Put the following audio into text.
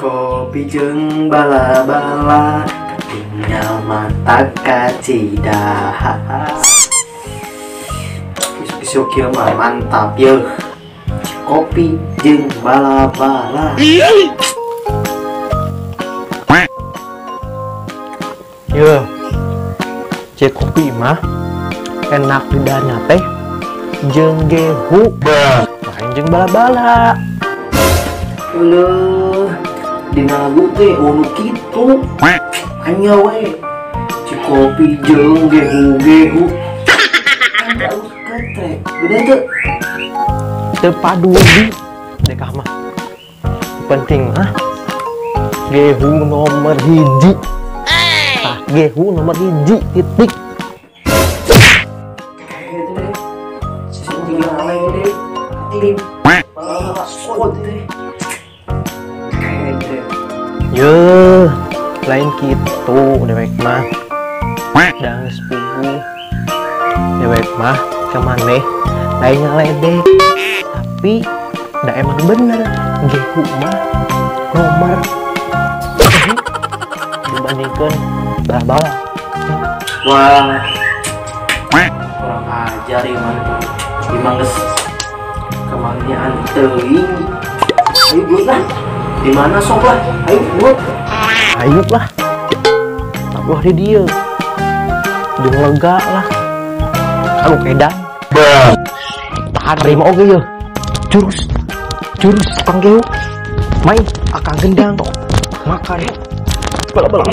Kopi jeung bala-bala ketinggal mata kacida. Isuk-isuk kieu mah mantap yeuh. Kopi jeung bala-bala. Yeuh. Cek kopi mah enak lidahnya teh jeung gehu. Lain jeung bala-bala. Uleuh. Dina lagu teh unu kitu. Anya we. Cikopi jeung gehu-gehu. Kan ketrek. Gede teu? Teu paduli dekah mah. Penting mah gehu nomor 1. Tah, gehu nomor 1 titik. Yeuh, lain kitu dewek mah. Da geus puguh. Dewek mah ka maneh lain ngaledek. Tapi da emang bener gehu mah nomor 1 dibandingkeun bala-bala. Wah. Kurang ajar ieu mah. Ieu mah geus kamangian teuing. Ayo geus lah. Di mana sok lah? Ayo buat. Ayo lah. Tapi di dia. Jeung lega lah. Aduh edan. Tahan terima oge yeuh. Jurus. Jurus tukang gehu. Main akang gendang. Makan. Bala-bala.